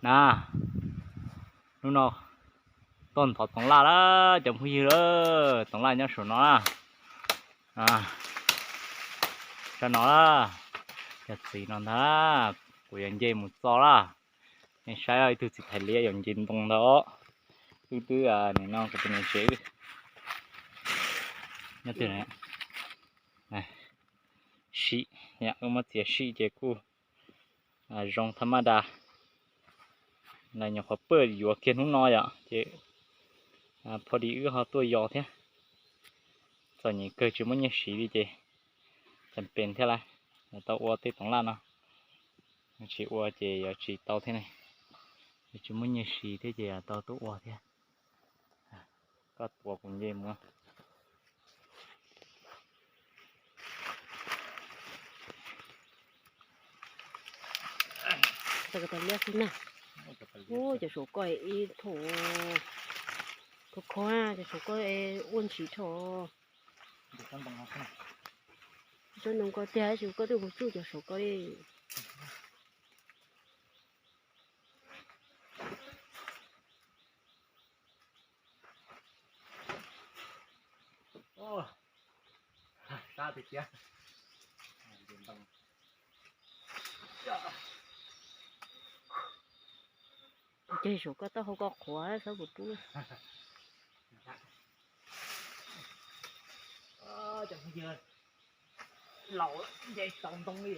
Na, hnub no tuaj nthov toov laj lawm cov phooj ywg lawm, toov laj nyob saum no na. Sab no na, cov txiv no ntag, kuv yuav nce mus txo lawm. Nej saib ib tug txiv thais liab yuav nce ntoo ntag os. Wb twb nim no kuv tus niam tsev wb nyob twg na, sim, wb muab txiav sim ces kuj zoo thab maj das. Nyuam qhuav paj yuav kiag hnub no yom, ces pho di wb ho tuaj yos thiab. Txom nyem kawg tsis muaj nyiaj siv li ces cam pes thiab lawm, tau ua tej toov laj no. Tsis ua ces yuav tsis tau thiab ne. Tsis muaj nyiaj siv thiab ces tau tuaj ua thiab. Koj tuav kuv nce mus. Cov liab xwb na. Ub, cov saum koj ib thaum khov kho na, cov saum koj ua ntsis tso. Cov ntoo ko tiag tab sis koj twb mus tsuj cov saum koj li. Ces saum koj taub hau koj qhuav xwb puas pub. Laus nce tau ntoo li.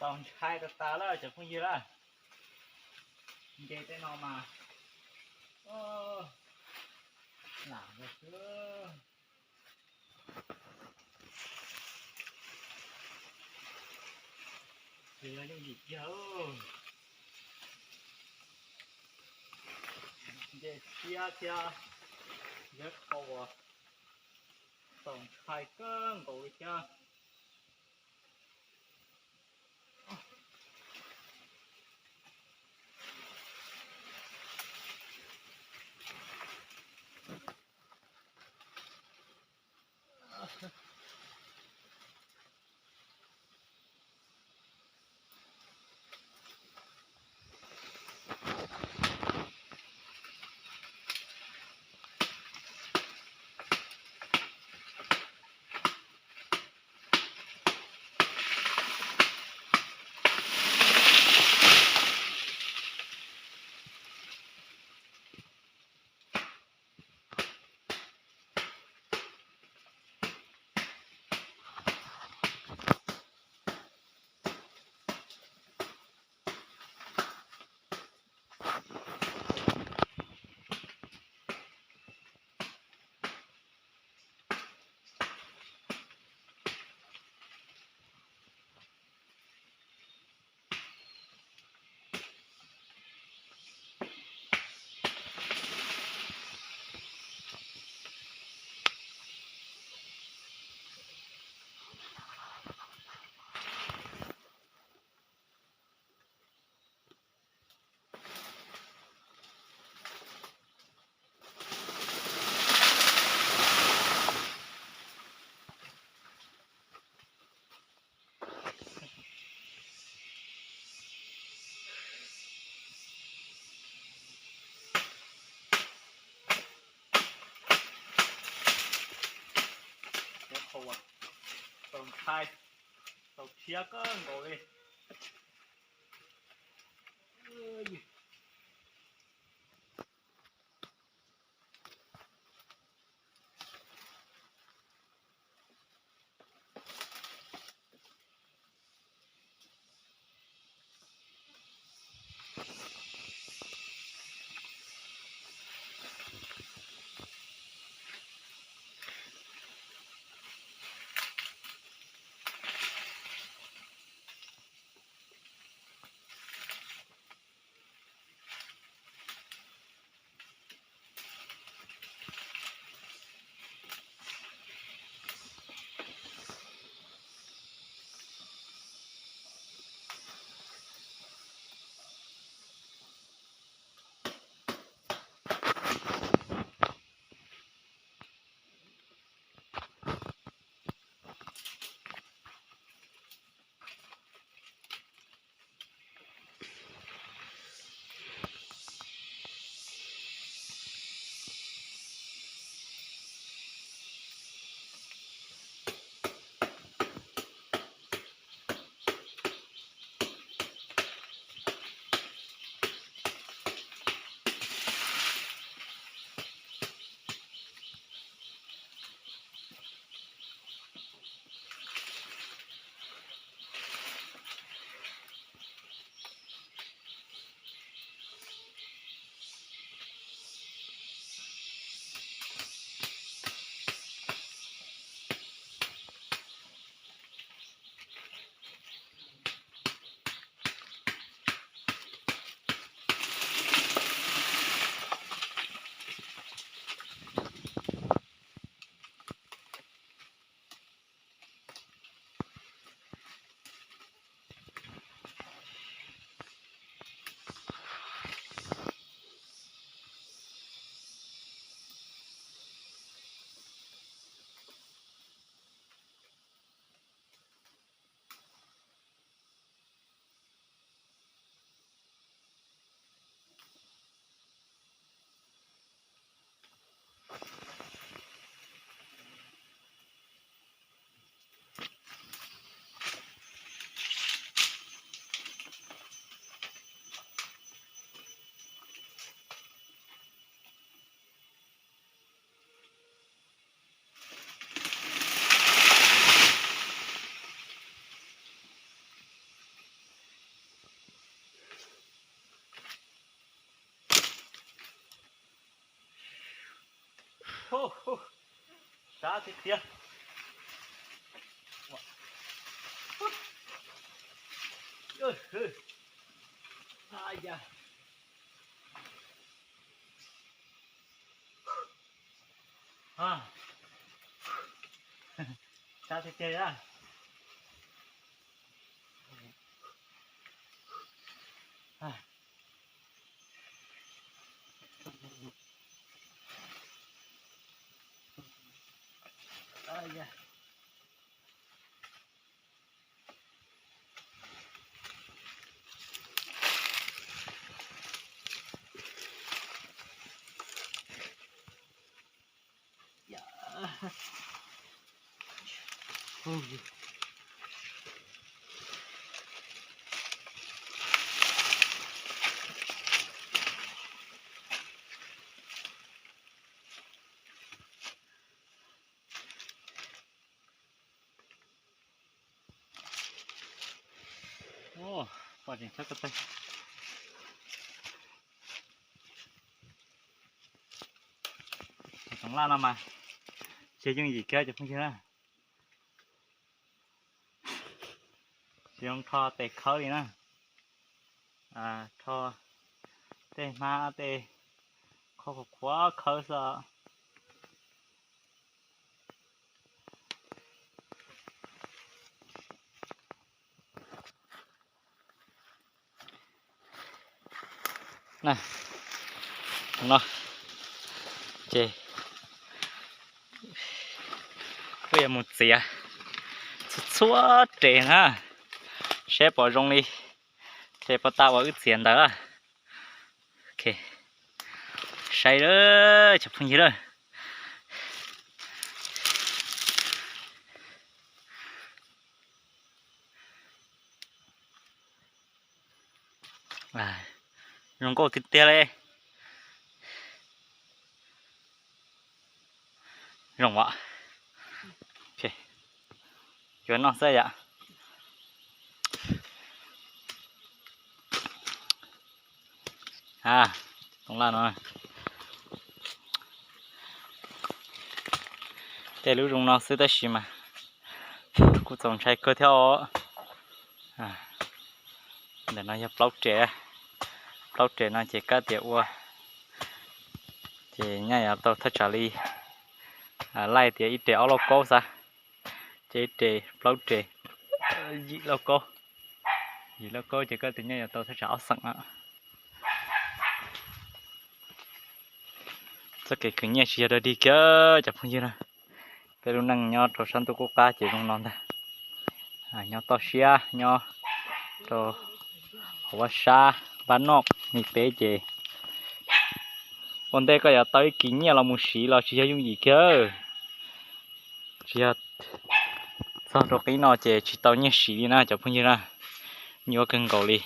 Tau ntshai tas tas lawm cov phooj ywg lawm. Nce tej no mas lam xwb. Tsis yog yooj yim kiag. Nce siab thiab, yog qhov uas txaus ntshai kawg nkaus li thiab. tau ntshai, tau thiab kawg nkaus li. Sab tiag tiag. Sab tiag tiag. Pom tseem tshab ko taw. Toov laj no mas tsis yooj yim kiag cov phooj ywg na. Tsis zoo rho tes khawb li na. Rho tej hmab tej qhov qhuav qhuav khawb xwb. No ces kuj yuav mus txiav txhua txhua res na, saib pom zoo li res puas tau uas wb txiav ntawd. Saib lawm cov phooj ywg lawm. Zoo nkauj tiag tiag li. Zoo as. Yuav noj xwb yom. A, toov laj no. Tej lub zoo no xwb tab sis mas kuj txaus ntshai kawg thiab os. Ntawm no yog plaub res. Plaub res no ces kab tias ua, ces nyaj yuav tau thaj tsam li, laij tias ib res ob lauj kaub xav, ces ib res plaub res, yim lauj kaub, yim lauj kaub ces kab tias nyaj yuav tau thaj tsam ob xeem. Txoj kev khwv nyiaj tsis yog dog dig kiag cov phooj ywg na. Peb lub neej nyob rau sab ntuj qub qab ces zoo no ntag. Nyob toj siab nyob rau hauv vaj sab npab noj li peb ces ua ntej koj yuav tau ib kis nyiaj los mus siv los tsis yog yooj yim kiag. Tsis yog txog rau qib no ces tsis tau nyiaj siv li na cov phooj ywg na. Nyuaj kawg nkaus li.